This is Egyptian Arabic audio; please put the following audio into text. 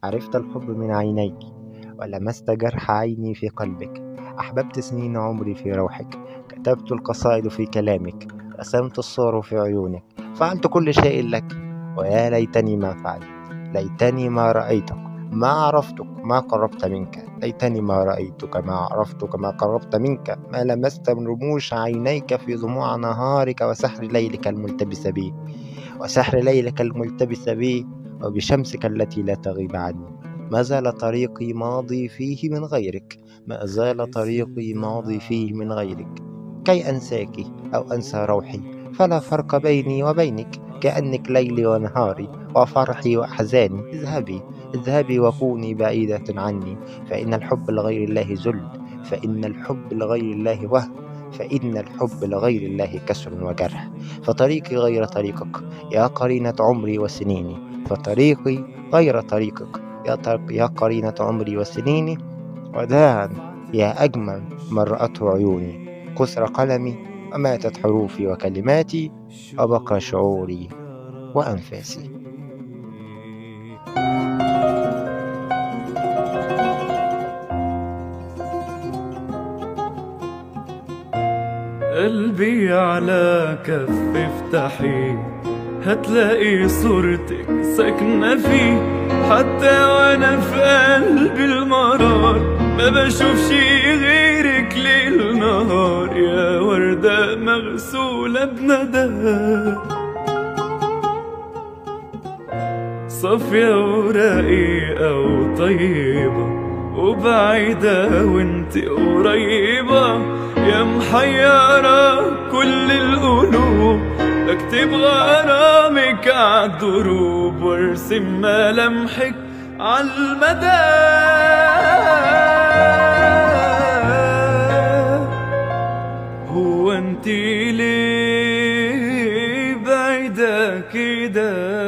عرفت الحب من عينيك، ولمست جرح عيني في قلبك. أحببت سنين عمري في روحك، كتبت القصائد في كلامك، رسمت الصور في عيونك، فعلت كل شيء لك، ويا ليتني ما فعلت. ليتني ما رأيتك، ما عرفتك، ما قربت منك. ليتني ما رأيتك، ما عرفتك، ما قربت منك، ما لمست من رموش عينيك في دموع نهارك وسحر ليلك الملتبس بي، وسحر ليلك الملتبس بي، وبشمسك التي لا تغيب عني. ما زال طريقي ماضي فيه من غيرك، ما زال طريقي ماضي فيه من غيرك. كي أنساك أو أنسى روحي، فلا فرق بيني وبينك، كأنك ليلي ونهاري وفرحي وأحزاني. اذهبي، اذهبي وكوني بعيدة عني، فإن الحب لغير الله ذل، فإن الحب لغير الله وهم، فإن الحب لغير الله كسر وجرح. فطريقي غير طريقك يا قرينة عمري وسنيني، فطريقي غير طريقك يا قرينة عمري وسنيني. وداعا يا أجمل من رأته عيوني، كسر قلمي وماتت حروفي وكلماتي، وبقى شعوري وأنفاسي. قلبي على كف افتحي، هتلاقي صورتك ساكنة فيه، حتى وانا في قلبي المرار ما بشوفش غيرك ليل نهار، يا وردة مغسولة بندى، صافية ورقيقة وطيبة، وبعيدة وانت قريبة، يا محيرة كل القلوب، اكتب غرامك عالدروب وارسم ملامحك عالمدى. هو انت ليه بعيدة كده؟